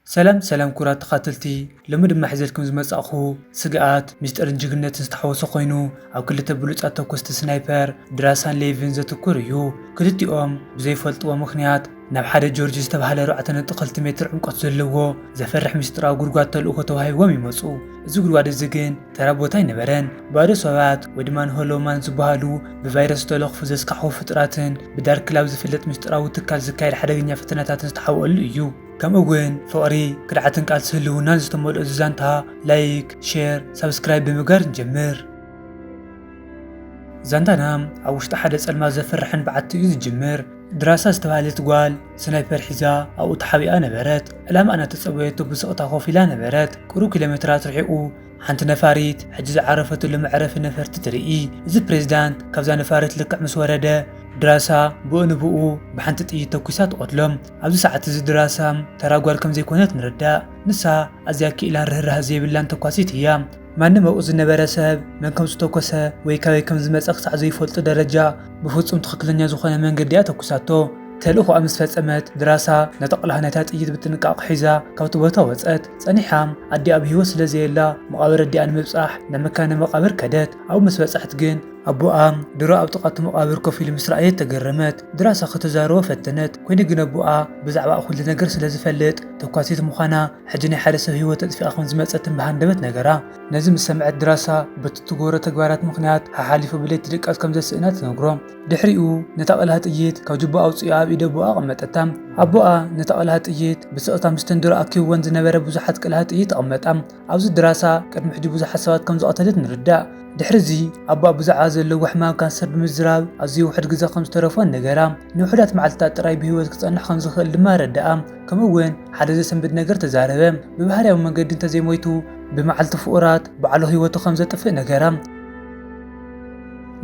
ሰላም ሰላም ኩራት ተኻተልቲ፣ ሎሚ ድማ ሒዘልኩም ዝመጻእኹ ስግኣት፣ ምስጢርን ጅግንነትን ዝተሓወሶ ኮይኑ፣ ኣብ ክልተ ብሉጻት ተኮስቲ ስናይፐር ድራሳን ሌቪን ዘትኩር እዩ። ክልቲኦም ብዘይፈልጥዎ ምኽንያት ናብ ሓደ ጆርጅ ዝተባህለ ኣርባዕተ ነጥቢ ክልተ ሜትር ዕምቆት ዘለዎ ዘፈርሕ ምስጢራዊ ጉድጓድ ተልእኾ ተዋሂብዎም ይመጹ። እዚ ጉድጓድ እዚ ግን ተራ ቦታ ኣይነበረን። ባዶ ሰባት ወይ ድማ ንሆሎማን ዝበሃሉ ብቫይረስ ዝተለኽፉ ዘስካሕኹ ፍጥራትን ብዳርክ ላብ ዝፍለጥ ምስጢራዊ ትካል ዝካየድ ሓደገኛ ፈተነታትን ዝተሓወሉ እዩ። ከምኡ እውን ፍቕሪ፣ ክድዓትን ቃልሲ ህልውናን ዝተመልኦ እዚ ዛንታ ላይክ፣ ሼር፣ ሳብስክራይብ ብምግባር ንጀምር። ዛንታና ኣብ ውሽጢ ሓደ ጸልማት ዘፍርሕን በዓቲ እዩ ዝጅምር። ድራሳ ዝተባህለት ጓል ስናይፐር ሒዛ ኣብኡ ተሓቢኣ ነበረት። ዕላማ እናተጸበየቶ ብስቕታ ኮፍ ኢላ ነበረት። ቅሩብ ኪሎ ሜትራት ርሒቑ ሓንቲ ነፋሪት ሕጂ ዝዓረፈትሉ መዕረፊ ነፈርቲ ትርኢ። እዚ ፕሬዝዳንት ካብዛ ነፋሪት ልክዕ ምስ ወረደ ድራሳ ብኡ ንብኡ ብሓንቲ ጥይት ተኩሳ ትቐትሎም። ኣብዚ ሰዓት እዚ ድራሳ ተራ ጓል ከም ዘይኮነት ንርዳእ። ንሳ ኣዝያ ክኢላን ርህራህ ዘይብላን ተኳሲት እያ። ማንም ኣብኡ ዝነበረ ሰብ መን ከም ዝተኮሰ ወይ ካበይ ከም ዝመጸ ክሳዕ ዘይፈልጡ ደረጃ ብፍጹም ትኽክለኛ ዝኾነ መንገዲ እያ ተኩሳቶ። ተልእኾኣ ምስ ፈጸመት ድራሳ ነታ ቅልሃ ናይታ ጥይት ብጥንቃቕ ሒዛ ካብቲ ቦታ ወጸት። ጸኒሓ ኣዲኣ ኣብ ህይወት ስለ ዘየላ መቓብር ኣዲኣ ንምብጻሕ ናብ መካነ መቓብር ከደት። ኣብኡ ምስ በጻሕት ግን ኣቦኣ ድሮ ኣብ ጥቓ እቲ መቓብር ኮፍ ኢሉ ምስ ረኣየት ተገረመት። ድራሳ ከተዛርቦ ፈተነት። ኮይኑ ግን ኣቦኣ ብዛዕባ ኩሉ ነገር ስለ ዝፈልጥ ተኳሲት ምዃና ሕጂ ናይ ሓደ ሰብ ህይወት ኣጥፊኣ ከም ዝመጸትን ብሃንደበት ነገራ። ነዚ ምስ ሰምዐት ድራሳ በቲ ትገብሮ ተግባራት ምኽንያት ሓሓሊፉ ብለይቲ ድቃስ ከም ዘስእና ትነግሮ። ድሕሪኡ ነታ ቅልሃ ጥይት ካብ ጅቦ ኣውጺኣ ኣብ ኢድ ኣቦኣ ኣቐመጠታ። ኣቦኣ ነታ ቅልሃ ጥይት ብስቕታ ምስ ተንድሮ ኣኪብወን ዝነበረ ብዙሓት ቅልሃ ጥይት ኣቐመጣ። ኣብዚ ድራሳ ቅድሚ ሕጂ ብዙሓት ሰባት ከም ዝቐተለት ንርዳእ። ድሕሪ እዚ ኣቦኣ ብዛዕባ ዘለዎ ሕማም ካንሰር ብምዝራብ ኣዝዩ ውሑድ ግዜ ከም ዝተረፎ ነገራ። ንውሑዳት መዓልትታት ጥራይ ብህይወት ክጸንሕ ከም ዝኽእል ድማ ኣረድኣ። ከምኡ እውን ሓደ ዘሰንብድ ነገር ተዛረበ። ብባህርያዊ መንገዲ እንተዘይሞይቱ ብመዓልቲ ፍቑራት ባዕሉ ህይወቱ ከም ዘጥፍእ ነገራ።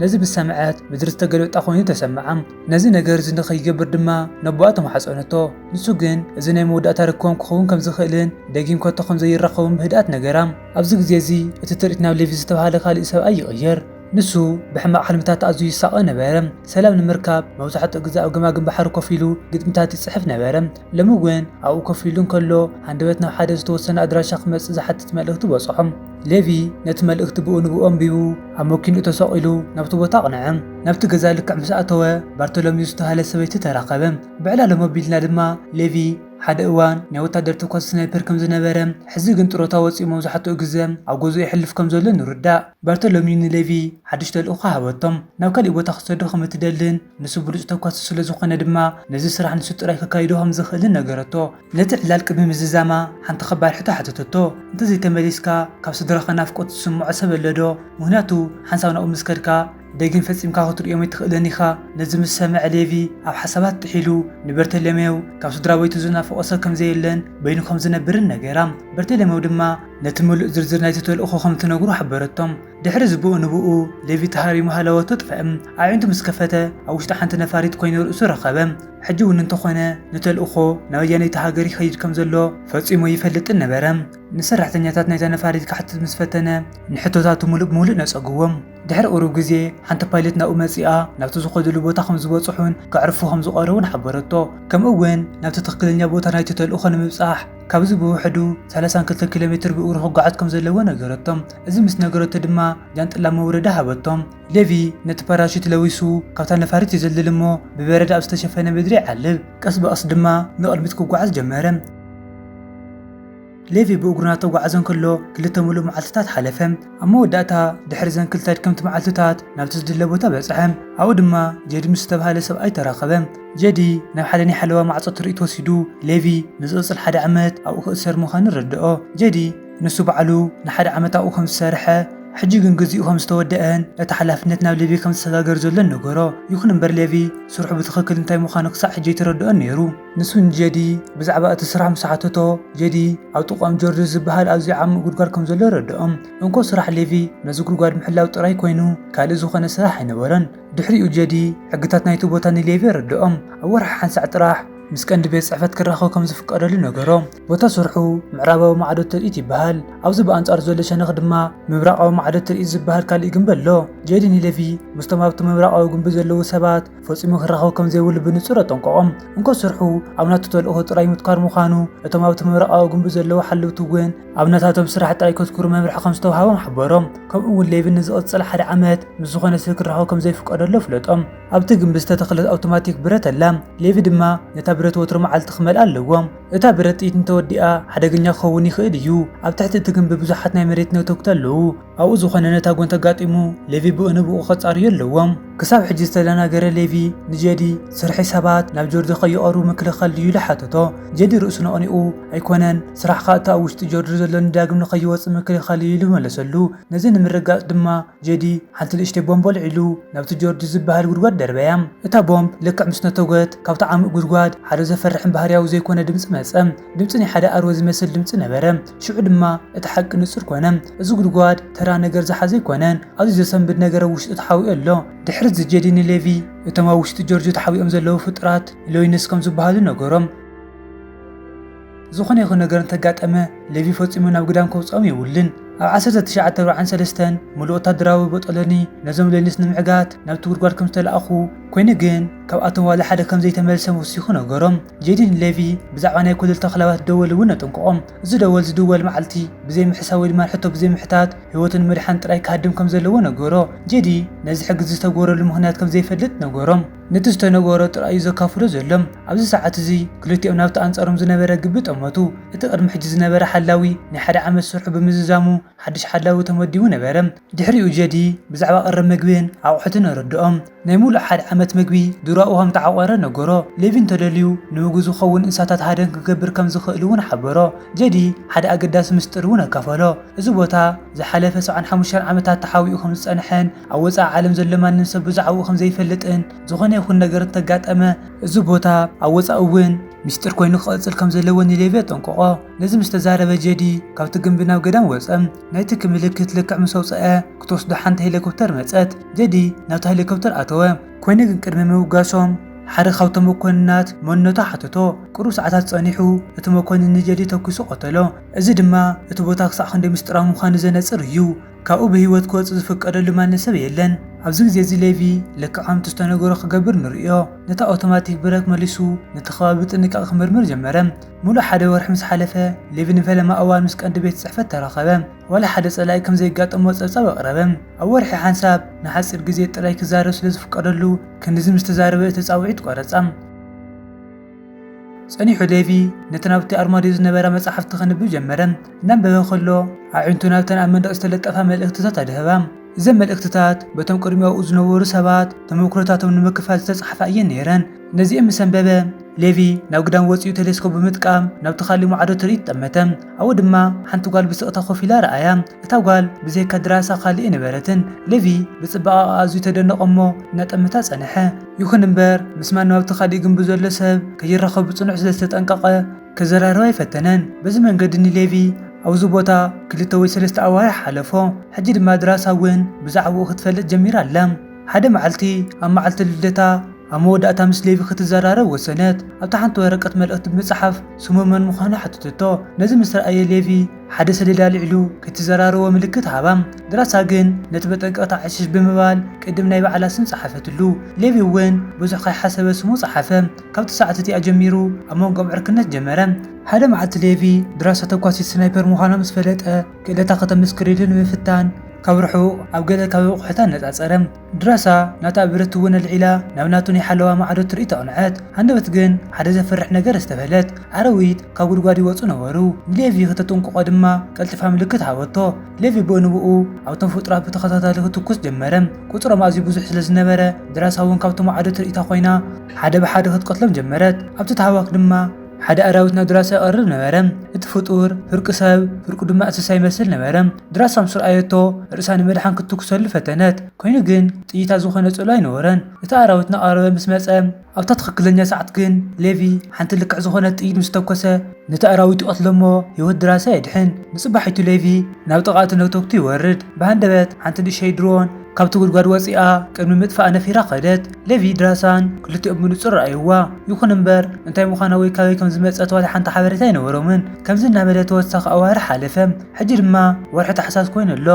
ነዚ ምስ ሰምዐት ምድሪ ዝተገልበጣ ኮይኑ ተሰምዓ። ነዚ ነገር እዚ ንኸይገብር ድማ ነቦኣ ተማሕጸነቶ። ንሱ ግን እዚ ናይ መወዳእታ ርክቦም ክኸውን ከም ዝኽእልን ደጊም ከቶ ከም ዘይራኸቡን ብህድኣት ነገራ። ኣብዚ ግዜ እዚ እቲ ትርኢት ናብ ሌቪ ዝተባህለ ካልእ ሰብኣይ ይቕየር። ንሱ ብሕማቕ ሕልምታት ኣዝዩ ይሳቐ ነበረ። ሰላም ንምርካብ መብዛሕትኡ ግዜ ኣብ ገማግም ባሕሪ ኮፍ ኢሉ ግጥምታት ይጽሕፍ ነበረ። ሎሚ እውን ኣብኡ ኮፍ ኢሉ እንከሎ ሃንደበት ናብ ሓደ ዝተወሰነ ኣድራሻ ክመጽእ ዝሓትት መልእኽቲ በጽሖ። ሌቪ ነቲ መልእኽቲ ብኡ ንብኡ ኣንቢቡ ኣብ መኪንኡ ተሰቒሉ ናብቲ ቦታ ኣቕንዐ። ናብቲ ገዛ ልክዕ ምስ ኣተወ ባርቶሎሚዩ ዝተባህለ ሰበይቲ ተራኸበ። ብዕላለ ሞቢልና ድማ ሌቪ ሓደ እዋን ናይ ወታደር ተኳሲ ስናይፐር ከም ዝነበረ፣ ሕዚ ግን ጥሮታ ወጺኡ መብዛሕትኡ ግዜ ኣብ ገዝኡ የሕልፍ ከም ዘሎ ንርዳእ። ባርቶሎሚዩ ንሌቪ ሓድሽ ተልእኾ ሃበቶም። ናብ ካልእ ቦታ ክሰዶ ከም እትደልን ንሱ ብሉጽ ተኳሲ ስለ ዝኾነ ድማ ነዚ ስራሕ ንሱ ጥራይ ከካይዶ ከም ዝኽእልን ነገረቶ። ነቲ ዕላል ቅድሚ ምዝዛማ ሓንቲ ከባድ ሕቶ ሓተተቶ። እንተዘይተመሊስካ ካብ ስድራኻ ናፍቆት ዝስምዖ ሰብ ኣሎ ዶ? ምኽንያቱ ሓንሳብ ናብኡ ምስ ከድካ ደጊም ፈጺምካ ክትርእዮም ኣይትኽእልን ኢኻ። ነዚ ምስ ሰምዐ ሌቪ ኣብ ሓሳባት ጥሒሉ ንበርተሎሜው ካብ ስድራ ቤቱ ዝናፍቖ ሰብ ከም ዘየለን በይኑ ከም ዝነብርን ነገራ። በርተሎሜው ድማ ነቲ ምሉእ ዝርዝር ናይቲ ተልእኾ ከም ትነግሮ ሓበረቶም። ድሕሪ እዚ ብኡ ንብኡ ሌቪ ተሃሪሙ ሃለወቱ ኣጥፍአ። ኣዒንቱ ምስ ከፈተ ኣብ ውሽጢ ሓንቲ ነፋሪት ኮይኑ ርእሱ ረኸበ። ሕጂ እውን እንተኾነ ንተልእኾ ናብ ኣየነይቲ ሃገር ይኸይድ ከም ዘሎ ፈጺሙ ይፈልጥን ነበረ። ንሰራሕተኛታት ናይታ ነፋሪት ክሓትት ምስ ፈተነ ንሕቶታቱ ሙሉእ ብሙሉእ ነጸግዎም። ድሕሪ ቁሩብ ግዜ ሓንቲ ፓይለት ናብኡ መጺኣ ናብቲ ዝኸድሉ ቦታ ከም ዝበጽሑን ከዕርፉ ከም ዝቐረቡን ሓበረቶ። ከምኡ እውን ናብቲ ትኽክለኛ ቦታ ናይቲ ተልእኾ ንምብጻሕ ካብዚ ብውሕዱ ሰላሳን ክልተ ኪሎ ሜትር ብእግሩ ክጓዓዝ ከም ዘለዎ ነገረቶ። እዚ ምስ ነገረቶ ድማ ጃንጥላ መውረዲ ሃበቶ። ሌቪ ነቲ ፓራሹት ለቢሱ ካብታ ነፋሪት ይዘልል እሞ ብበረድ ኣብ ዝተሸፈነ ምድሪ ይዓልብ። ቀስ ብቐስ ድማ ንቕድሚት ክጓዓዝ ጀመረ። ሌቪ ብእግሩ እናተጓዓዘ እንከሎ ክልተ ምሉእ መዓልትታት ሓለፈ። ኣብ መወዳእታ ድሕሪ ዘን ክልተ ኣድከምቲ መዓልትታት ናብቲ ዝድለ ቦታ በጽሐ። ኣብኡ ድማ ጀዲ ምስ ዝተባህለ ሰብኣይ ተራኸበ። ጀዲ ናብ ሓደ ናይ ሓለዋ ማዕጾ ትርኢት ወሲዱ ሌቪ ንዝቕጽል ሓደ ዓመት ኣብኡ ክእሰር ምዃኑ ረድኦ። ጀዲ ንሱ ባዕሉ ንሓደ ዓመት ኣብኡ ከም ዝሰርሐ፣ ሕጂ ግን ግዜኡ ከም ዝተወደአን ነቲ ሓላፍነት ናብ ሌቪ ከም ዝሰጋገር ዘሎን ነገሮ። ይኹን እምበር ሌቪ ስርሑ ብትኽክል እንታይ ምዃኑ ክሳዕ ሕጂ ኣይተረድኦን ነይሩ። ንሱ ንጀዲ ብዛዕባ እቲ ስራሕ ምስ ሓተቶ፣ ጀዲ ኣብ ጥቓኦም ጆርጅ ዝበሃል ኣዝዩ ዓሚቕ ጉድጓድ ከም ዘሎ ረድኦም። እንኮ ስራሕ ሌቪ ነዚ ጉድጓድ ምሕላው ጥራይ ኮይኑ ካልእ ዝኾነ ስራሕ ኣይነበሮን። ድሕሪኡ ጀዲ ሕግታት ናይቲ ቦታ ንሌቪ ረድኦም። ኣብ ወርሒ ሓንሳዕ ጥራሕ ምስ ቀንዲ ቤት ጽሕፈት ክራኸብ ከም ዝፍቀደሉ ነገሮ። ቦታ ስርሑ ምዕራባዊ ማዕዶ ትርኢት ይበሃል። ኣብዚ ብኣንጻሩ ዘሎ ሸነኽ ድማ ምብራቓዊ ማዕዶ ትርኢት ዝበሃል ካልእ ግንቢ ኣሎ። ጄዲ ንሌቪ ምስቶም ኣብቲ ምብራቓዊ ግንቢ ዘለዉ ሰባት ፈጺሙ ክራኸብ ከም ዘይብሉ ብንጹር ኣጠንቀቖም። እንኮ ስርሑ ኣብ ናቱ ተልእኾ ጥራይ ምትኳር ምዃኑ፣ እቶም ኣብቲ ምብራቓዊ ግንቢ ዘለዉ ሓለውቲ እውን ኣብ ናታቶም ስራሕ ጥራይ ከትኩሩ መምርሒ ከም ዝተዋህቦም ሓበሮም። ከምኡ እውን ሌቪ ንዝቕጽል ሓደ ዓመት ምስ ዝኾነ ሰብ ክራኸብ ከም ዘይፍቀደሉ ኣፍለጦም። ኣብቲ ግንቢ ዝተተኽለት ኣውቶማቲክ ብረት ኣላ። ሌቪ ድማ ነታ ብረት ወትሩ መዓልቲ ክመልኣ ኣለዎ። እታ ብረት ጥይት እንተወዲኣ ሓደገኛ ክኸውን ይኽእል እዩ። ኣብ ትሕቲ እቲ ግንቢ ብዙሓት ናይ መሬት ነተጉቲ ኣለዉ። ኣብኡ ዝኾነ ነታጒ እንተጋጢሙ ሌቪ ብኡ ንብኡ ከጻርዮ ኣለዎ። ክሳብ ሕጂ ዝተደናገረ ሌቪ ንጄዲ፣ ስርሒ ሰባት ናብ ጆርጆ ከይቐርቡ ምክልኻል ድዩ ኢሉ ሓተቶ። ጄዲ ርእሱ ነቕኒቑ፣ ኣይኮነን፣ ስራሕኻ እቲ ኣብ ውሽጢ ጆርጆ ዘሎ ንዳግም ንኸይወጽእ ምክልኻል እዩ ኢሉ መለሰሉ። ነዚ ንምርግጋጽ ድማ ጄዲ ሓንቲ ንእሽተይ ቦምብ ኣልዒሉ ናብቲ ጆርጅ ዝበሃል ጉድጓድ ደርበያ። እታ ቦምብ ልክዕ ምስ ነተጎት ካብቲ ዓሚቕ ጉድጓድ ሓደ ዘፈርሕን ባህርያዊ ዘይኮነ ድምጺ መጸ። ድምጺ ናይ ሓደ ኣርወ ዝመስል ድምጺ ነበረ። ሽዑ ድማ እቲ ሓቂ ንጹር ኮነ። እዚ ጉድጓድ ተራ ነገር ዝሓዘ ኣይኮነን። ኣዝዩ ዘሰንብድ ነገር ኣብ ውሽጡ ተሓቢኡ ኣሎ። ድሕሪ እዚ ጄዲ ንሌቪ እቶም ኣብ ውሽጢ ጆርጅ ተሓቢኦም ዘለዉ ፍጡራት ሎይንስ ከም ዝበሃሉ ነገሮም። ዝኾነ ይኹን ነገር እንተጋጠመ ሌቪ ፈጺሙ ናብ ግዳም ከውጽኦም የብሉን። ኣብ ዓሰርተ ትሽዓተ ኣርባዓን ሰለስተን ምሉእ ወታደራዊ ቦጦሎኒ ነዞም ሎይንስ ንምዕጋት ናብቲ ጉድጓድ ከም ዝተላእኹ፣ ኮይኑ ግን ካብኣቶም ዋላ ሓደ ከም ዘይተመልሰ ወሲኹ ነገሮም። ጄዲ ንሌቪ ብዛዕባ ናይ ኮለል ተኽላባት ደወል እውን ኣጠንቀቖም። እዚ ደወል ዝድወል መዓልቲ ብዘይ ምሕሳብ ወይ ድማ ሕቶ ብዘይ ምሕታት ህይወቱ ንምድሓን ጥራይ ክሃድም ከም ዘለዎ ነገሮ። ጄዲ ነዚ ሕጊ ዝተገበረሉ ምኽንያት ከም ዘይፈልጥ ነገሮም። ነቲ ዝተነገሮ ጥራይ እዩ ዘካፍሎ ዘሎ። ኣብዚ ሰዓት እዚ ክልቲኦም ናብቲ ኣንጻሮም ዝነበረ ግቢ ጠመቱ። እቲ ቅድሚ ሕጂ ዝነበረ ሓላዊ ናይ ሓደ ዓመት ስርሑ ብምዝዛሙ ሓድሽ ሓላዊ ተመዲቡ ነበረ። ድሕሪኡ ጄዲ ብዛዕባ ቀረብ መግብን ኣቑሑትን ኣረድኦም። ናይ ሙሉእ ሓደ ዓመት መግቢ ድሮ ኣብኡ ከም ተዓቖረ ነገሮ። ሌቪ እንተደልዩ ንምግቢ ዝኸውን እንስሳታት ሃደን ክገብር ከም ዝኽእል እውን ሓበሮ። ጄዲ ሓደ ኣገዳሲ ምስጢር እውን ኣካፈሎ። እዚ ቦታ ዝሓለፈ ሰብዓን ሓሙሽተን ዓመታት ተሓቢኡ ከም ዝጸንሐን ኣብ ወጻኢ ዓለም ዘሎ ማንም ሰብ ብዛዕባኡ ከም ዘይፈልጥን ዝኾነ ይኹን ነገር እንተጋጠመ እዚ ቦታ ኣብ ወጻኢ እውን ምስጢር ኮይኑ ክቕጽል ከም ዘለዎ ንሌቪ ኣጠንቀቖ። ነዚ ምስ ተዛረበ ጄዲ ካብቲ ግንቢ ናብ ገዳም ወጸ። ናይ ትኪ ምልክት ልክዕ ምስ ኣውጽአ ክትወስዶ ሓንቲ ሄሊኮፕተር መጸት። ጄዲ ናብታ ሄሊኮፕተር ኣተወ። ኮይኑ ግን ቅድሚ ምብጋሶም ሓደ ካብቶም መኮንናት መንነቱ ሓተቶ። ቁሩብ ሰዓታት ጸኒሑ እቲ መኮንን ንጄዲ ተኲሱ ቀተሎ። እዚ ድማ እቲ ቦታ ክሳዕ ክንደይ ምስጢራዊ ምዃኑ ዘነጽር እዩ። ካብኡ ብህይወት ክወጽእ ዝፍቀደሉ ማንም ሰብ የለን። ኣብዚ ግዜ እዚ ሌቪ ልክዕ ከምቲ ዝተነገሮ ክገብር ንርእዮ። ነታ ኣውቶማቲክ ብረት መሊሱ ነቲ ከባቢ ብጥንቃቐ ክምርምር ጀመረ። ሙሉእ ሓደ ወርሒ ምስ ሓለፈ ሌቪ ንፈለማ እዋን ምስ ቀንዲ ቤት ጽሕፈት ተራኸበ። ዋላ ሓደ ጸላኢ ከም ዘይጋጠሞ ጸብጻብ ኣቕረበ። ኣብ ወርሒ ሓንሳብ ንሓጺር ግዜ ጥራይ ክዛረብ ስለ ዝፍቀደሉ ክንድዚ ምስ ተዛረበ እቲ ጻውዒት ቆረጸ። ጸኒሑ ሌቪ ነተን ኣብቲ ኣርማድዮ ዝነበራ መጻሕፍቲ ከንብብ ጀመረ። እናንበበ ከሎ ኣዒንቱ ናብተን ኣብ መንደቕ ዝተለጠፋ መልእኽትታት ኣድህባ። እዘን መልእኽትታት በቶም ቅድሚኡ ዝነበሩ ሰባት ተመክሮታቶም ንምክፋል ዝተጻሕፋ እየን ነይረን። ነዚአን ምስ ኣንበበ ሌቪ ናብ ግዳም ወጺኡ ቴሌስኮፕ ብምጥቃም ናብቲ ካልእ ማዕዶ ትርኢት ጠመተ። ኣብኡ ድማ ሓንቲ ጓል ብስቕታ ኮፍ ኢላ ረኣያ። እታ ጓል ብዘይካ ድራሳ ካልእ ኣይነበረትን። ሌቪ ብጽባቐኣ ኣዝዩ ተደነቐ እሞ እናጠመታ ጸንሐ። ይኹን እምበር ምስ ማንም ኣብቲ ካልእ ግንቢ ዘሎ ሰብ ከይራኸብ ብጽኑዕ ስለ ዝተጠንቀቐ ክዘራረብ ኣይፈተነን። በዚ መንገዲ ንሌቪ ኣብዚ ቦታ ክልተ ወይ ሰለስተ ኣዋርሕ ሓለፎ። ሕጂ ድማ ድራሳ እውን ብዛዕባኡ ክትፈልጥ ጀሚራ ኣላ። ሓደ መዓልቲ ኣብ መዓልቲ ልደታ ኣብ መወዳእታ ምስ ሌቪ ክትዘራረብ ወሰነት። ኣብታ ሓንቲ ወረቀት መልእኽቲ ብምጽሓፍ ስሙ መን ምዃኑ ሓተተቶ። ነዚ ምስ ረኣየ ሌቪ ሓደ ሰሌዳ ኣልዒሉ ክትዘራረቦ ምልክት ሃባ። ድራሳ ግን ነቲ መጠንቀቕታ ዕሽሽ ብምባል ቅድም ናይ ባዕላ ስም ጸሓፈትሉ። ሌቪ እውን ብዙሕ ከይሓሰበ ስሙ ጸሓፈ። ካብቲ ሰዓት እቲኣ ጀሚሩ ኣብ መንጎኦም ዕርክነት ጀመረ። ሓደ መዓልቲ ሌቪ ድራሳ ተኳሲት ስናይፐር ምዃና ምስ ፈለጠ ክእለታ ከተመስክረሉ ንምፍታን ካብ ርሑቕ ኣብ ገለ ካብ ኣቑሑታ ኣነጻጸረ። ድራሳ ናታ ብረት እውን ኣልዒላ ናብ ናቱ ናይ ሓለዋ ማዕዶ ትርኢት ኣቕንዐት። ሃንደበት ግን ሓደ ዘፍርሕ ነገር ኣስተብሀለት። ኣራዊት ካብ ጉድጓድ ይወጹ ነበሩ። ንሌቪ ከተጥንቅቖ ድማ ቀልጢፋ ምልክት ሃበቶ። ሌቪ ብኡ ንብኡ ኣብቶም ፍጡራት ብተኸታታሊ ክትኩስ ጀመረ። ቁጽሮም ኣዝዩ ብዙሕ ስለ ዝነበረ ድራሳ እውን ካብቲ ማዕዶ ትርኢታ ኮይና ሓደ ብሓደ ክትቀትሎም ጀመረት። ኣብቲ ተሃዋክ ድማ ሓደ ኣራዊት ናብ ድራሳ ይቐርብ ነበረ። እቲ ፍጡር ፍርቂ ሰብ ፍርቁ ድማ እንስሳ ይመስል ነበረ። ድራሳ ምስ ረኣየቶ ርእሳ ንምድሓን ክትትኩሰሉ ፈተነት። ኮይኑ ግን ጥይታ ዝኾነ ጽልዋ ኣይነበረን። እቲ ኣራዊት እናቐረበ ምስ መጸ ኣብታ ትኽክለኛ ሰዓት ግን ሌቪ ሓንቲ ልክዕ ዝኾነት ጥይት ምስ ተኮሰ ነቲ ኣራዊት ይቐትሎ እሞ ህይወት ድራሳ የድሕን። ንጽባሒቱ ሌቪ ናብ ጥቓ እቲ ነተጉቲ ይወርድ። ብሃንደበት ሓንቲ ንእሽተይ ድሮን ካብቲ ጉድጓድ ወጺኣ ቅድሚ ምጥፋኣ ነፊራ ከደት። ሌቪ ድራሳን ክልቲኦም ብንጹር ረኣይዋ። ይኹን እምበር፣ እንታይ ምዃና ወይ ካበይ ከም ዝመጸት ዋላ ሓንቲ ሓበሬታ ኣይነበሮምን። ከምዚ እናበለ ተወሳኺ ኣዋርሕ ሓለፈ። ሕጂ ድማ ወርሒ ታሕሳስ ኮይኑ ኣሎ።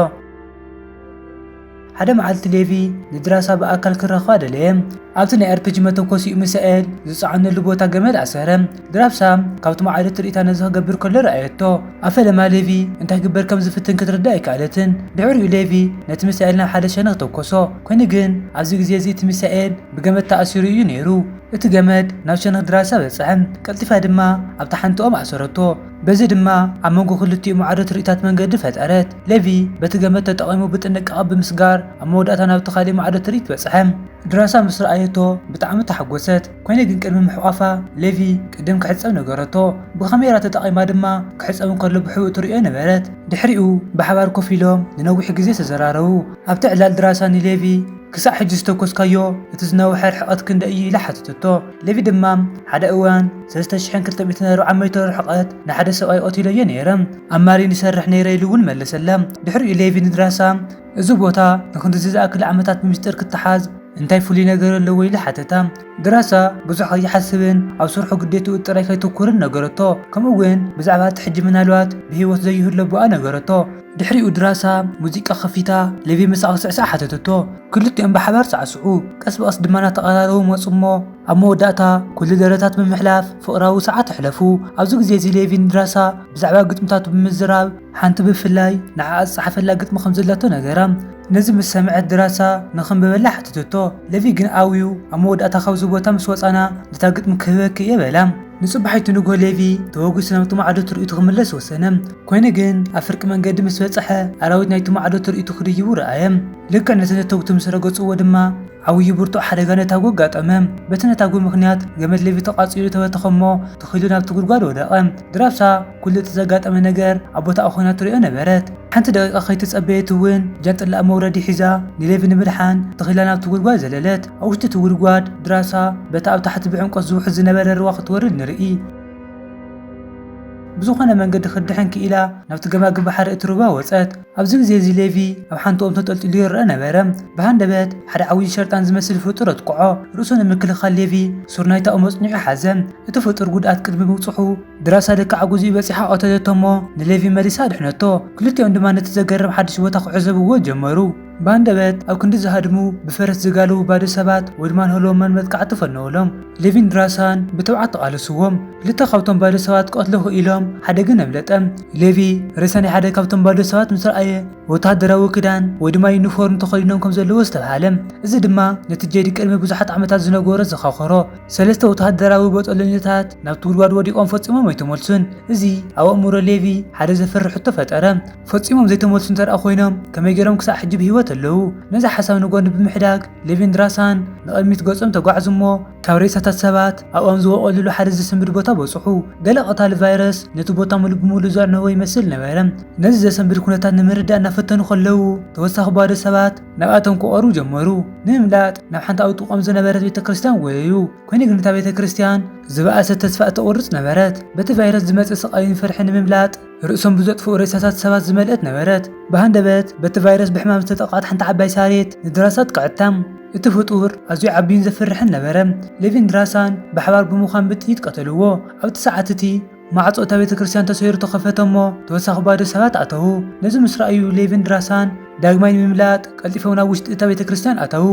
ሓደ መዓልቲ ሌቪ ንድራሳ ብኣካል ክረኽባ ደለየ። ኣብቲ ናይ ኣርፒጂ መተኮሲኡ ሚሳኤል ዝጸዓነሉ ቦታ ገመድ ኣሰረ። ድራሳ ካብቲ ማዕዶ ትርኢታ ነዚ ክገብር ከሎ ረኣየቶ። ኣብ ፈለማ ሌቪ እንታይ ክግበር ከም ዝፍትን ክትርዳእ ኣይከኣለትን። ድሕሪኡ ሌቪ ነቲ ሚሳኤል ናብ ሓደ ሸነኽ ተኮሶ። ኮይኑ ግን ኣብዚ ግዜ እዚ እቲ ሚሳኤል ብገመድ ተኣሲሩ እዩ ነይሩ። እቲ ገመድ ናብ ሸነኽ ድራሳ በጽሐ። ቀልጢፋ ድማ ኣብታ ሓንቲ ኦም ኣሰረቶ። በዚ ድማ ኣብ መንጎ ክልቲኡ ማዕዶ ትርኢታት መንገዲ ፈጠረት። ሌቪ በቲ ገመድ ተጠቒሙ ብጥንቃቐ ብምስጋር ኣብ መወዳእታ ናብቲ ካልእ ማዕዶ ትርኢት በጽሐ። ድራሳ ምስ ረኣየቶ ብጣዕሚ ተሓጎሰት። ኮይነ ግን ቅድሚ ምሕቋፋ ሌቪ ቅድም ክሕጸብ ነገረቶ። ብካሜራ ተጠቒማ ድማ ክሕጸብ እንከሎ ብሕቡእ ትርእዮ ነበረት። ድሕሪኡ ብሓባር ኮፍ ኢሎም ንነዊሕ ግዜ ተዘራረቡ። ኣብቲ ዕላል ድራሳ ንሌቪ ክሳዕ ሕጂ ዝተኮስካዮ እቲ ዝነውሐ ርሕቐት ክንደይ እዩ? ኢላ ሓተተቶ። ሌቪ ድማ ሓደ እዋን ሰለስተ ሽሕን ክልተ ሚእትን ኣርብዓ ሜትሮ ርሕቐት ንሓደ ሰብኣይ ቀቲለዮ ነይረ። ኣብ ማሊን ይሰርሕ ነይረ ኢሉ እውን መለሰላ። ድሕሪኡ ሌቪ ንድራሳ እዚ ቦታ ንክንድዚ ዝኣክል ዓመታት ብምስጢር ክተሓዝ እንታይ ፍሉይ ነገር ኣለዎ? ኢሉ ሓተታ። ድራሳ ብዙሕ ከይሓስብን ኣብ ስርሑ ግዴትኡ ጥራይ ከይተኩርን ነገረቶ። ከምኡ እውን ብዛዕባ እቲ ሕጂ ምናልባት ብህይወት ዘይህሉ ኣቦኣ ነገረቶ። ድሕሪኡ ድራሳ ሙዚቃ ከፊታ ሌቪ ምሳኣ ክስዕስዕ ሓተተቶ። ክልቲኦም ብሓባር ሳዕስዑ። ቀስ ብቐስ ድማ እናተቐራረቡ መጹ እሞ ኣብ መወዳእታ ኩሉ ደረታት ብምሕላፍ ፍቕራዊ ሰዓት ኣሕለፉ። ኣብዚ ግዜ እዚ ሌቪ ንድራሳ ብዛዕባ ግጥምታቱ ብምዝራብ ሓንቲ ብፍላይ ንዓኣ ዝጸሓፈላ ግጥሚ ከም ዘላቶ ነገራ። ነዚ ምስ ሰምዐት ድራሳ ንኸንብበላ ሓተተቶ። ሌቪ ግን ኣውዩ ኣብ መወዳእታ ካብዚ ቦታ ምስ ወጻና ነታ ግጥሚ ክህበኪ እየ በላ። ንጽባሒቱ ንግሆ ሌቪ ተወጊሱ ናብቲ ማዕዶ ትርኢቱ ክምለስ ወሰነ። ኮይኑ ግን ኣብ ፍርቂ መንገዲ ምስ በጽሐ ኣራዊት ናይቲ ማዕዶ ትርኢቱ ክድይቡ ረኣየ። ልክዕ ነቲ ነተጉቲ ምስ ረገጽዎ ድማ ዓብዪ ብርቱዕ ሓደጋ ነታጉ ኣጋጠመ። በቲ ነታጉ ምኽንያት ገመድ ሌቪ ተቓጺሉ ተበተኸ እሞ ተኺሉ ናብቲ ጉድጓድ ወደቐ። ድራሳ ኩሉ እቲ ዘጋጠመ ነገር ኣብ ቦታኣ ኮይና ትሪኦ ነበረት። ሓንቲ ደቂቃ ከይተጸበየት እውን ጃንጥላኣ መውረዲ ሒዛ ንሌቪ ንምድሓን ተኺላ ናብቲ ጉድጓድ ዘለለት። ኣብ ውሽጢ እቲ ጉድጓድ ድራሳ በቲ ኣብ ታሕቲ ብዕምቆት ዝውሕዝ ዝነበረ ሩባ ክትወርድ ንርኢ። ብዝኾነ መንገዲ ክትድሕን ክኢላ ናብቲ ገማግም ባሕሪ እቲ ሩባ ወጸት። ኣብዚ ግዜ እዚ ሌቪ ኣብ ሓንቲ ኦም ተንጠልጢሉ ይረአ ነበረ። ብሃንደበት ሓደ ዓብዪ ሸርጣን ዝመስል ፍጡር ኣጥቅዖ። ርእሱ ንምክልኻል ሌቪ ሱር ናይታ ኦም ኣጽኒዑ ሓዘ። እቲ ፍጡር ጉድኣት ቅድሚ ምብጽሑ ድራሳ ልክዕ ኣብ ግዚኡ በጺሓ ቀተለቶ እሞ ንሌቪ መሊሳ ኣድሕነቶ። ክልቲኦም ድማ ነቲ ዘገርም ሓድሽ ቦታ ክዕዘብዎ ጀመሩ። ብሃንደበት ኣብ ክንዲ ዝሃድሙ ብፈረስ ዝጋልቡ ባዶ ሰባት ወድማን ህልዎምን መጥቃዕቲ ፈነውሎም። ሌቪን ድራሳን ብትብዓት ተቓለስዎም። ክልተ ካብቶም ባዶ ሰባት ክቐትሎ ክኢሎም ሓደ ግን ኣምለጠ። ሌቪ ሬሳ ናይ ሓደ ካብቶም ባዶ ሰባት ምስ ረኣየ ወተሃደራዊ ክዳን ወይ ድማ ዩኒፎርም ተኸዲኖም ከም ዘለዉ ዝተብሃለ። እዚ ድማ ነቲ ጄዲ ቅድሚ ብዙሓት ዓመታት ዝነገሮ ዘኻኸሮ። ሰለስተ ወተሃደራዊ ቦጦሎኛታት ናብቲ ጉድጓድ ወዲቖም ፈጺሞም ኣይተመልሱን። እዚ ኣብ ኣእምሮ ሌቪ ሓደ ዘፍርሕ ሕቶ ፈጠረ። ፈጺሞም ዘይተመልሱ እንተ ደኣ ኮይኖም ከመይ ገይሮም ክሳዕ ሕጂ ብህይወት ኣለዉ? ነዚ ሓሳብ ንጎኒ ብምሕዳግ ሌቪን ድራሳን ንቕድሚት ገጾም ተጓዕዙ እሞ ካብ ሬሳታት ሰባት ኣብኦም ዝወቐሉሉ ሓደ ዘሰንብድ ቦታ በጽሑ። ገለ ቀታሊ ቫይረስ ነቲ ቦታ ሙሉእ ብሙሉእ ዘዕነዎ ይመስል ነበረ። ነዚ ዘሰንብድ ኩነታት ንምርዳእ እናፈተኑ ከለዉ ተወሳኺ ባዶ ሰባት ናብኣቶም ክቐርቡ ጀመሩ። ንምምላጥ ናብ ሓንቲ ኣብ ጥቕኦም ዝነበረት ቤተ ክርስቲያን ጎየዩ። ኮይኑ ግን እታ ቤተ ክርስቲያን ዝበኣሰ ተስፋ እተቑርጽ ነበረት። በቲ ቫይረስ ዝመጽእ ስቓይን ፍርሒ ንምምላጥ ርእሶም ብዘጥፍኡ ሬሳታት ሰባት ዝመልአት ነበረት። ብሃንደበት በቲ ቫይረስ ብሕማም ዝተጠቕዐት ሓንቲ ዓባይ ሳሬት ንድራሳ ኣጥቅዐታ። እቲ ፍጡር ኣዝዩ ዓቢይን ዘፍርሕን ነበረ። ሌቪን ድራሳን ብሓባር ብምዃን ብጥይት ቀተልዎ። ኣብቲ ሰዓት እቲ ማዕጾ እታ ቤተ ክርስቲያን ተሰይሩ ተኸፈተ እሞ ተወሳኺ ባዶ ሰባት ኣተዉ። ነዚ ምስ ረኣዩ ሌቪን ድራሳን ዳግማይ ንምምላጥ ቀልጢፎም ናብ ውሽጢ እታ ቤተ ክርስቲያን ኣተዉ።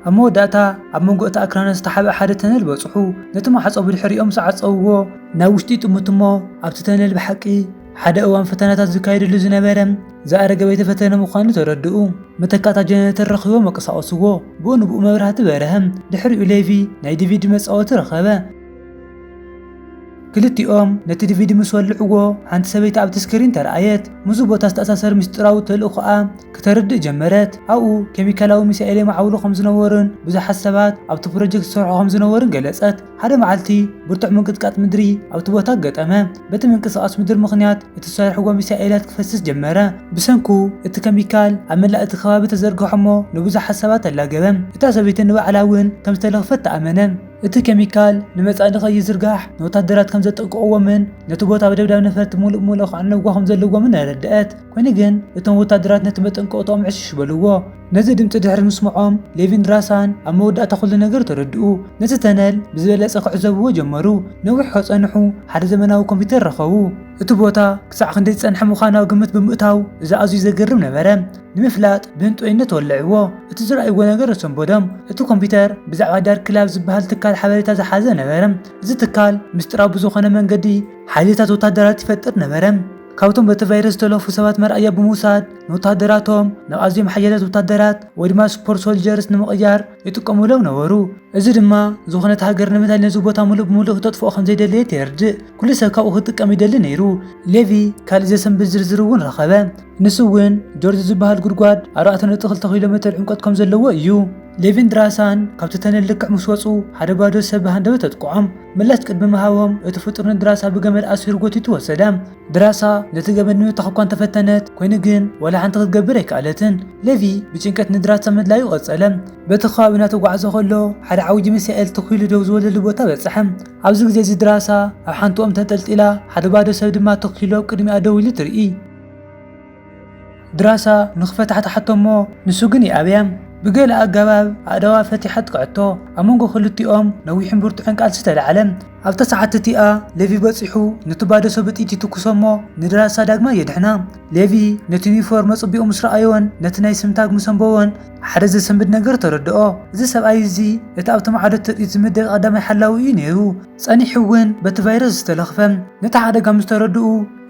ኣብ መወዳእታ ኣብ መንጎ እቲ ኣክራናት ዝተሓብአ ሓደ ተነል በጽሑ። ነቲ ማዕጾ ብድሕሪኦም ዝዓጸውዎ ናብ ውሽጢ ይጥምቱ እሞ ኣብቲ ተነል ብሓቂ ሓደ እዋን ፈተነታት ዝካየደሉ ዝነበረ ዝኣረገ ቤተ ፈተነ ምዃኑ ተረድኡ። መተካእታ ጀነሬተር ረኺቦም ኣንቀሳቐስዎ። ብኡ ንብኡ መብራህቲ በርሀ። ድሕሪኡ ሌቪ ናይ ዲቪዲ መጻወቲ ረኸበ። ክልቲኦም ነቲ ዲቪዲ ምስ ወልዕዎ ሓንቲ ሰበይቲ ኣብቲ ስክሪን ተራእየት። ምስዚ ቦታ ዝተኣሳሰር ምስጢራዊ ተልእኾኣ ክተርድእ ጀመረት። ኣብኡ ኬሚካላዊ ሚሳኤል የማዕብሉ ከም ዝነበሩን ብዙሓት ሰባት ኣብቲ ፕሮጀክት ዝሰርሑ ከም ዝነበሩን ገለጸት። ሓደ መዓልቲ ብርቱዕ ምንቅጥቃጥ ምድሪ ኣብቲ ቦታ ኣጋጠመ። በቲ ምንቅስቓስ ምድሪ ምኽንያት እተሰርሕዎ ሚሳኤላት ክፈስስ ጀመረ። ብሰንኩ እቲ ኬሚካል ኣብ መላእ እቲ ከባቢ ተዘርግሖ እሞ ንብዙሓት ሰባት ኣላገበ። እታ ሰበይቲ ንባዕላ እውን ከም ዝተለኽፈት ተኣመነ። እቲ ኬሚካል ንመጻኢ ንኸይዝርጋሕ ንወታደራት ከም ዘጠንቅቕዎምን ነቲ ቦታ ብደብዳብ ነፈርቲ ምሉእ ብምሉእ ክዕነውዎ ከም ዘለዎምን ኣረድአት። ኮይኑ ግን እቶም ወታደራት ነቲ መጠንቀቕታኦም ዕሽሽ በልዎ። ነዚ ድምፂ ድሕሪ ምስምዖም ሌቪን ድራሳን ኣብ መወዳእታ ኩሉ ነገር ተረድኡ። ነቲ ተነል ብዝበለፀ ክዕዘብዎ ጀመሩ። ነዊሕ ከፀንሑ ሓደ ዘመናዊ ኮምፒውተር ረኸቡ። እቲ ቦታ ክሳዕ ክንደይ ዝፀንሐ ምዃኑ ኣብ ግምት ብምእታው እዚ ኣዝዩ ዘገርም ነበረ። ንምፍላጥ ብህንጦይነት ወለዕዎ። እቲ ዝረኣይዎ ነገር ኣሰንበዶም። እቲ ኮምፒውተር ብዛዕባ ዳርክ ላብ ዝበሃል ትካል ሓበሬታ ዝሓዘ ነበረ። እዚ ትካል ምስጢራዊ ብዝኾነ መንገዲ ሓይልታት ወታደራት ይፈጥር ነበረ። ካብቶም በቲ ቫይረስ ዝተለኽፉ ሰባት መርኣያ ብምውሳድ ንወታደራቶም ናብ ኣዝዮም ሓያላት ወታደራት ወይ ድማ ሱፐር ሶልጀርስ ንምቕያር ይጥቀሙሎም ነበሩ። እዚ ድማ ዝኾነት ሃገር ንምንታይ ነዚ ቦታ ሙሉእ ብሙሉእ ክተጥፍኦ ከም ዘይደለየት የርድእ። ኩሉ ሰብ ካብኡ ክጥቀም ይደሊ ነይሩ። ሌቪ ካልእ ዘሰንብድ ዝርዝር እውን ረኸበ። ንሱ እውን ጆርጅ ዝበሃል ጉድጓድ ኣርባዕተ ነጥቢ ክልተ ኪሎ ሜትር ዕምቆት ከም ዘለዎ እዩ። ሌቪን ድራሳን ካብቲ ተነል ልክዕ ምስ ወፁ ሓደ ባዶ ሰብ ብሃንደበት ኣጥቅዖም። ምላሽ ቅድሚ ምሃቦም እቲ ፍጡር ንድራሳ ብገመድ ኣሲሩ ጎቲቱ ወሰደ። ድራሳ ነቲ ገመድ ንምብታኽ እኳ እንተፈተነት፣ ኮይኑ ግን ዋላ ሓንቲ ክትገብር ኣይከኣለትን። ሌቪ ብጭንቀት ንድራሳ ምድላዩ ቀጸለ። በቲ ከባቢ እናተጓዕዘ ከሎ ሓደ ዓብዪ ሚሳኤል ትኽ ኢሉ ደው ዝበለሉ ቦታ በጽሐ። ኣብዚ ግዜ እዚ ድራሳ ኣብ ሓንቲ ኦም ተንጠልጢላ፣ ሓደ ባዶ ሰብ ድማ ትኽ ኢሉ ኣብ ቅድሚኣ ደው ኢሉ ትርኢ። ድራሳ ንኽፈትሓ ትሓቶ እሞ ንሱ ግን ይኣብያ። ብገለ ኣገባብ ኣእዳዋ ፈቲሓ ኣጥቅዐቶ። ኣብ መንጎ ክልቲኦም ነዊሕን ብርቱዕን ቃልሲ ተላዕለ። ኣብታ ሰዓት እቲኣ ሌቪ በጺሑ ነቲ ባዶ ሰብ ብጥይት ይትኩሶ እሞ ንድራሳ ዳግማይ የድሕና። ሌቪ ነቲ ዩኒፎርም ኣጸቢቑ ምስ ረኣዮን ነቲ ናይ ስም ታግ ምስ ኣንበቦን ሓደ ዘሰንብድ ነገር ተረድኦ። እዚ ሰብኣይ እዚ እቲ ኣብቲ ማዕዶ ትርኢት ዝምደብ ቀዳማይ ሓላዊ እዩ ነይሩ። ጸኒሑ እውን በቲ ቫይረስ ዝተለኽፈ። ነቲ ሓደጋ ምስ ተረድኡ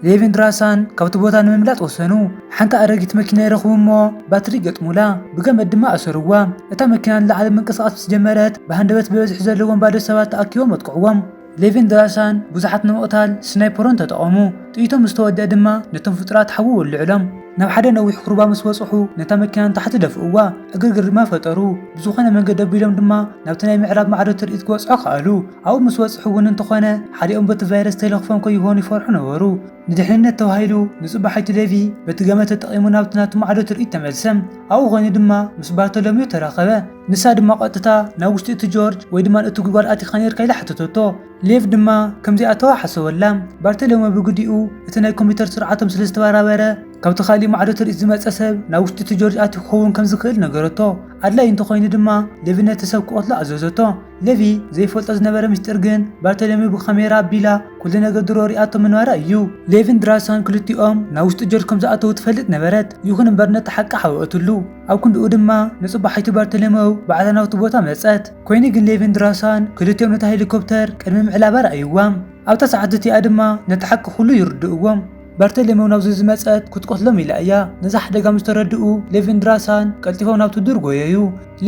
ሌቪን ድራሳን ካብቲ ቦታ ንምምላጥ ወሰኑ። ሓንቲ ኣረጊት መኪና ይረኽቡ እሞ ባትሪ ይገጥሙላ፣ ብገመድ ድማ ኣሰሩዋ። እታ መኪና ንላዕሊ ምንቅስቓስ ምስ ጀመረት ብሃንደበት ብብዝሒ ዘለዎም ባዶ ሰባት ተኣኪቦም ኣጥቅዕዎም። ሌቪን ድራሳን ብዙሓት ንምቕታል ስናይፐሮን ተጠቐሙ። ጥይቶም ምስ ተወድአ ድማ ነቶም ፍጡራት ሓዊ ወልዕሎም። ናብ ሓደ ነዊሕ ኩርባ ምስ በጽሑ ነታ መኪና ንታሕቲ ደፍእዋ። ዕግርግር ድማ ፈጠሩ። ብዝኾነ መንገዲ ኣቢሎም ድማ ናብቲ ናይ ምዕራብ ማዕዶ ትርኢት ክበጽሑ ከኣሉ። ኣብኡ ምስ በጽሑ እውን እንተኾነ ሓዲኦም በቲ ቫይረስ ተለኽፎም ከይኾኑ ይፈርሑ ነበሩ። ንድሕንነት ተባሂሉ ንጽባሒቱ ሌቪ በቲ ገመድ ተጠቒሙ ናብቲ ናቱ ማዕዶ ትርኢት ተመልሰ። ኣብኡ ኮይኑ ድማ ምስ ባርቶሎሜው ተራኸበ። ንሳ ድማ ቀጥታ ናብ ውሽጢ እቲ ጆርጅ ወይ ድማ እቲ ጉድጓድ ኣቲኻ ነርካ ኢላ ሓተተቶ። ሌቭ ድማ ከም ዘይኣተዋ ሓሰበላ። ባርቶሎሜው ብግዲኡ እቲ ናይ ኮምፒውተር ስርዓቶም ስለ ዝተበራበረ ካብቲ ካሊእ ማዕዶ ትርኢት ዝመጸ ሰብ ናብ ውሽጢ እቲ ጆርጅ ኣትዩ ክኸውን ከም ዝኽእል ነገረቶ። ኣድላይ እንተኾይኑ ድማ ሌቪ ነቲ ሰብ ክቐትሎ ኣዘዘቶ። ሌቪ ዘይፈልጦ ዝነበረ ምስጢር ግን ባርቶሎሜው ብካሜራ ኣቢላ ኩሉ ነገር ድሮ ሪኣቶ ምንባራ እዩ። ሌቪን ድራሳን ክልቲኦም ናብ ውሽጢ ጆርጅ ከም ዝኣተዉ ትፈልጥ ነበረት። ይኹን እምበር ነቲ ሓቂ ሓወቐትሉ። ኣብ ክንድኡ ድማ ንጽባሒቱ ባርቶሎሜው ባዕላ ናብቲ ቦታ መጸት። ኮይኑ ግን ሌቪን ድራሳን ክልቲኦም ነታ ሄሊኮፕተር ቅድሚ ምዕላባ ረኣይዋ። ኣብታ ሰዓት እቲኣ ድማ ነቲ ሓቂ ኩሉ ይርድእዎም። ባርቶሎሜው ናብዚ ዝመጸት ክትቀትሎም ኢላ እያ። ነዚ ሓደጋ ምስ ተረድኡ ሌቪን ድራሳን ቀልጢፎም ናብቲ ዱር ጎየዩ።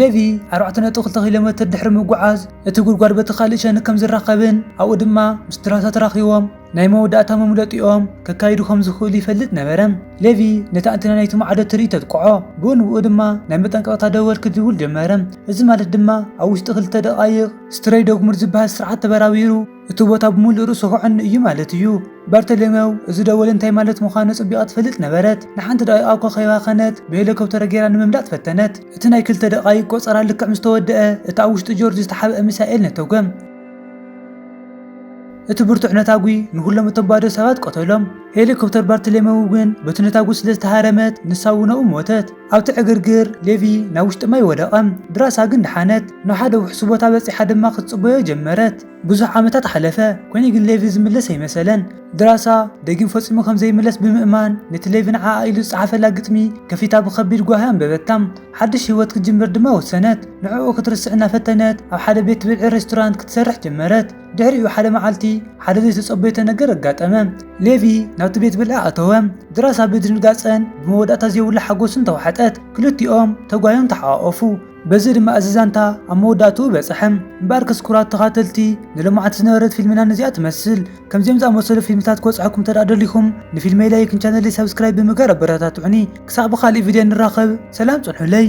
ሌቪ ኣርባዕተ ነጥቢ ክልተ ኪሎ ሜትር ድሕሪ ምጉዓዝ እቲ ጉድጓድ በቲ ካልእ ሸነኽ ከም ዝራኸብን ኣብኡ ድማ ምስ ድራሳ ተራኺቦም ናይ መወዳእታ መምለጢኦም ከካይዱ ከም ዝኽእሉ ይፈልጥ ነበረ። ሌቪ ነቲ ኣንቴና ናይቲ ማዕዶ ትርኢት ኣጥቅዖ። ብኡ ንብኡ ድማ ናይ መጠንቀቕታ ደወል ክድውል ጀመረ። እዚ ማለት ድማ ኣብ ውሽጢ ክልተ ደቓይቕ ስትሬይ ዶግሙር ዝበሃል ስርዓት ተበራቢሩ እቲ ቦታ ብምሉእ ርእሱ ክዕኑ እዩ ማለት እዩ። ባርቶሎሜው እዚ ደወል እንታይ ማለት ምዃኑ ኣጸቢቓ ትፈልጥ ነበረት። ንሓንቲ ደቂቓ እኳ ከይባኸነት ብሄሊኮፕተር ገይራ ንምምላጥ ፈተነት። እቲ ናይ ክልተ ደቓይቕ ቆጸራ ልክዕ ምስ ተወደአ እቲ ኣብ ውሽጢ ጆርጅ ዝተሓብአ ሚሳኤል ነተጎ። እቲ ብርቱዕ ነታጒ ንኹሎም እቶም ባዶ ሰባት ቀተሎም። ሄሊኮፕተር ባርቶሎሜው ግን በቲ ነታጒ ስለ ዝተሃረመት ንሳ እውን ኣብኡ ሞተት። ኣብቲ ዕግርግር ሌቪ ናብ ውሽጢ ማይ ወደቐ። ድራሳ ግን ደሓነት። ናብ ሓደ ውሕሱ ቦታ በጺሓ ድማ ክትጽበዮ ጀመረት። ብዙሕ ዓመታት ሓለፈ፣ ኮይኑ ግን ሌቪ ዝምለስ ኣይመሰለን። ድራሳ ደጊም ፈጺሙ ከም ዘይምለስ ብምእማን ነቲ ሌቪ ንዓኣ ኢሉ ዝጸሓፈላ ግጥሚ ከፊታ ብኸቢድ ጓሂ ኣንበበታ። ሓድሽ ህይወት ክትጅምር ድማ ወሰነት። ንዕኡ ክትርስዕ እናፈተነት ኣብ ሓደ ቤት ብልዒ ሬስቶራንት ክትሰርሕ ጀመረት። ድሕሪኡ ሓደ መዓልቲ ሓደ ዘይተጸበየቶ ነገር ኣጋጠመ። ሌቪ ናብቲ ቤት ብልዒ ኣተወ። ድራሳ ብድንጋጸን ብመወዳእታ ዘይብሉ ሓጎስን ተዋሕጠት። ክልቲኦም ተጓዮም ተሓቋቖፉ። በዚ ድማ እዚ ዛንታ ኣብ መወዳእትኡ በጽሐ። እምበኣርከስ ክቡራት ተኻተልቲ ንሎማዓንቲ ዝነበረት ፊልምና ነዚኣ ትመስል። ከምዚኦም ዝኣመሰሉ ፊልምታት ክበጽሐኩም እንተ ደኣ ደሊኹም ንፊልመይ ላይክን ቻነለይ ሳብስክራይብ ብምግባር ኣበረታትዑኒ። ክሳዕ ብኻልእ ቪድዮ ንራኸብ፣ ሰላም ጽንሑለይ።